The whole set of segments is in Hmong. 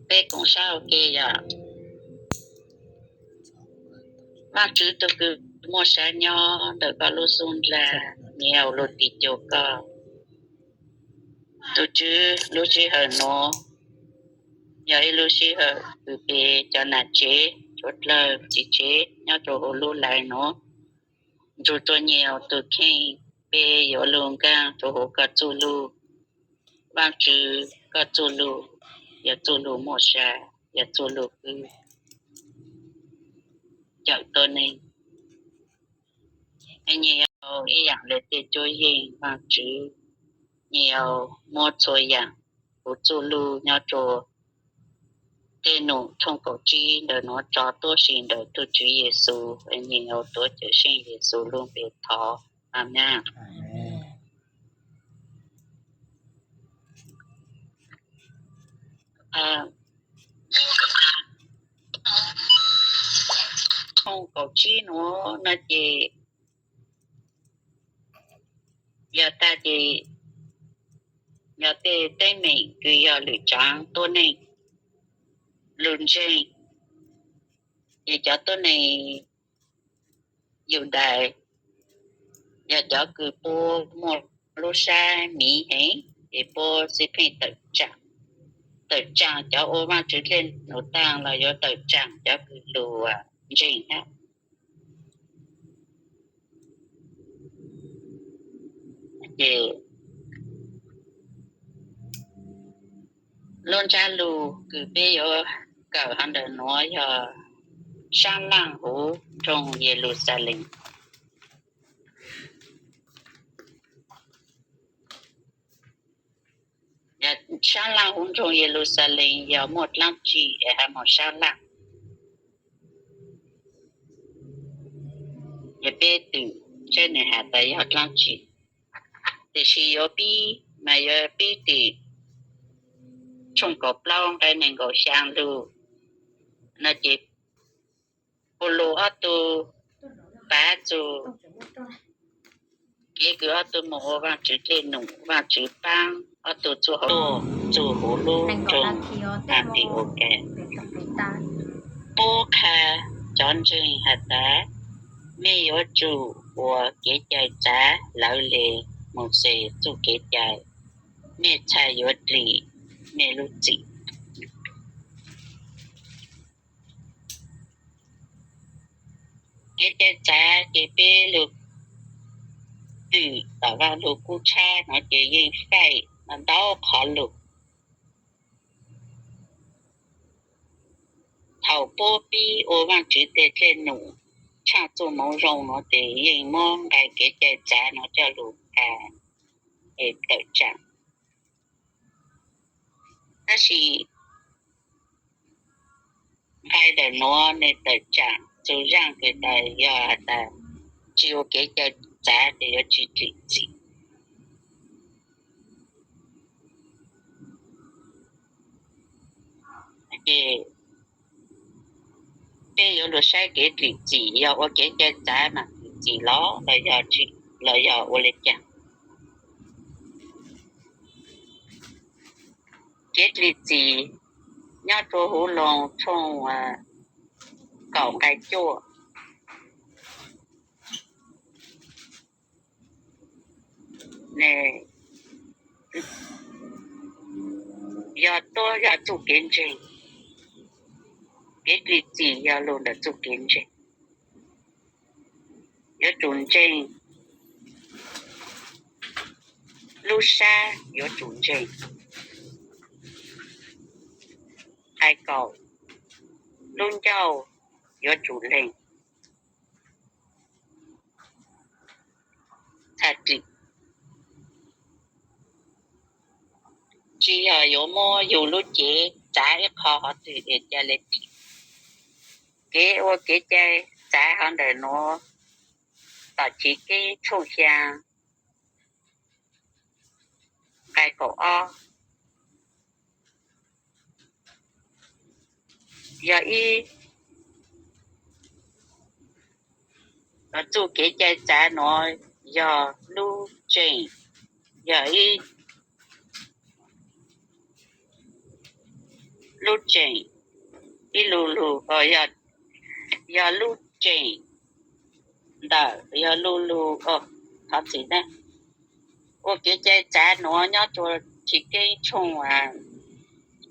Peb koom sab ua ke yog Vaajtswv tug kws muaj sab nyob ntawm koj lub xub ntiag, nyias luag tis cuag koj. Tug Tswv, lub sij hawm nuav yog ib lub sij hawm kws peb cov nam tsev suav dlawg txiv tsev nyob rua huv lub lais nuav nrug rua nyias tug kheej, peb yuav lug nkaag rua huv koj txuj lug. Vaajtswv, koj txuj lug yog txuj lug muaj sa, yog txuj lug kws cawm tuab neeg. Nyias yog ib yaam le tej cuab yeej Vaajtswv, nyias muab txhua yaam huv txuj lug nyob rua tej num tshooj kaum tsib ntawm nuav tso tuab si ntawm tug Tswv Yexus, nyias yog tuav Cawm Seej Yexus lub npe thov, amees. Tshooj kaum tsib nuav no ces yog tag ces yog tej teeb meem kws yog lwm tsaav tuab neeg lug ntseeg, ces cov tuab neeg Yudais yog cov kws puab muaj lub sab miv heev, ces puab xij pheej tawm tsaam cov ua Vaajtswv dlej num taag los yuav tawm tsaam cov kws lug ntseeg hab. Ces lub ntsab lug kws peb yuav kawm hov ntawm nuav yog Saab Laaj Huv Nroog Yeluxalees. Saab Laaj Huv Nroog Yeluxalees yog muaj dlaab tsi es has moog saab laaj? Yog peb twm tseeb nwg has tas yog dlaab tsi, tiam sis yuav pib mas yuav pib tim tshooj kaum plaub nqai nees nkaum xyaa lug no ces Paulus ob tug pav txug kev kws ob tug moog ua Vaajtswv dlej num, Vaajtswv paab ob tug txuj huv, txuj huv lub nroog Anti-o-kas. Puab qha cov ntseeg has tas, mej yuav tsum ua kev cai txav lawv le Mauxes txuj kev cai, mej txhaj yuav dlim mej lub txim. Kev cai txav ces peb lug twm tom Vaaj Lug Kub Tshab no ces yeej faij ntau qhov lug. Thaum puab pib ua Vaajtswv tej dlej num tshaaj txuj moov zoo no ces yeej muab nqai kev cai txav no coj lug qha es tawm tsaam. Tab sis nqai ntawm nuav nwg tawm tsaam txug zaaj kws tas yog has tas tsi ua kev cai txav ces yuav tsi dlim txim. Ces peb yuav lug saib kev dlim txim yog ua kev cai txav mas dlim txim los, los yog ua le caag. Kev dlim txim nyob rua huv loo tshooj kaum nqai cuaj. Yog tuab yog txuj kev ntseeg, kev dlim txim yog lug ntawm txuj kev ntseeg. Yuav tsum ntseeg, lub sab yuav tsum ntseeg. Nqai kaum, lub ncauj yuav tsum leeg txhaj dlim. Tsi yog yuav muab yug lub cev txav ib qho hov twg es ca le dlim. Kev ua kev cai txav hov ntawm nuav, tom Chiv Keeb tshooj xyaa nqai kaum ob, yog ib, txuj kev cai txav nuav yog lub tseem, yog ib, lub tseem, ib lu lug, yog lub tseem ntawm, yog lu lug, thov txim na, ua kev cai txav nuav nyob rua Chiv Keeb tshooj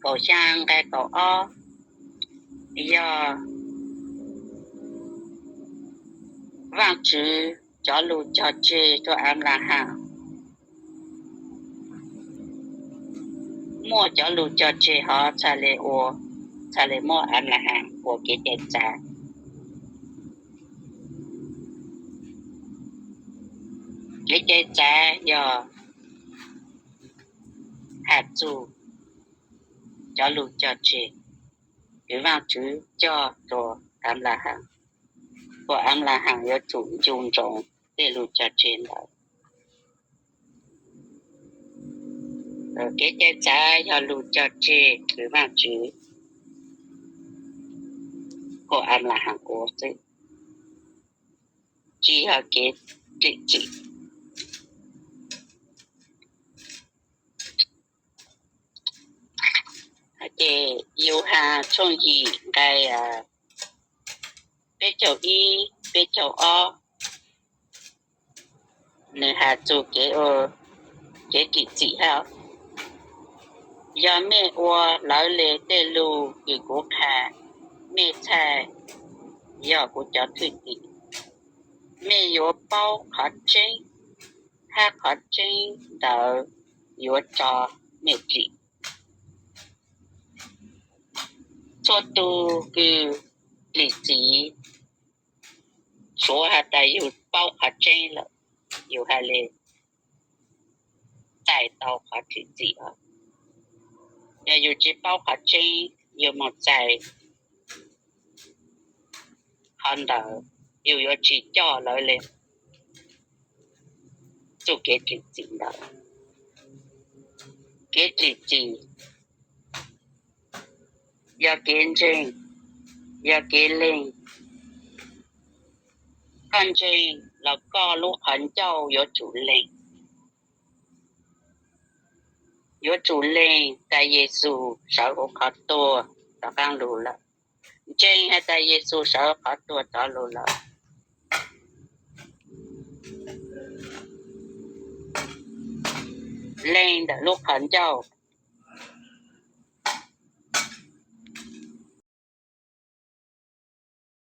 kaum xyaa nqai kaum ob, yog Vaajtswv cov lug cog tseg rua Anplaham. Muaj cov lug cog tseg hov txhaj le ua, txhaj le muab Anplaham ua kev cai txav. Kev cai txav yog has txug cov lug cog tseg kws Vaajtswv cog rua Anplaham, ua Anplaham yuav tsum ncu ntsoov tej lug cog tseg ntawd. Kev cai txav yog lug cog tseg kws Vaajtswv kom Anplaham ua xwb, tsis yog kev dlim txim. Ces Yauhas tshooj yim nqai peb caug ib, peb caug ob, nws has txug kev, kev dlim txim hab, yog mej ua lawv le tej lug kws kuv qha mej txhaj yog kuv cov thwj tim, mej yuav paub qhov tseeb, hab qhov tseeb ntawd yuav tso mej dlim. Txhua tug kws dlim txim, suav has tas yug paub qhov tseeb lawm, yug has le txais tau qhov dlim txim os. Yog yug tsi paub qhov tseeb, yug moog txais qhov ntawd, yug yuav tsi coj lawv le txuj kev dlim txim ntawd. Kev dlim txim yog kev ntseeg, yog kev leeg. Koj ntseeg los koj lub qhov ncauj yuav tsum leeg. Yuav tsum leeg tas Yexus sawv huv qhov tuag rov qaab lug lawm. Ntseeg has tas Yexus sawv huv qhov tuag rov lug lawm. Leeg ntawm lub qhov ncauj,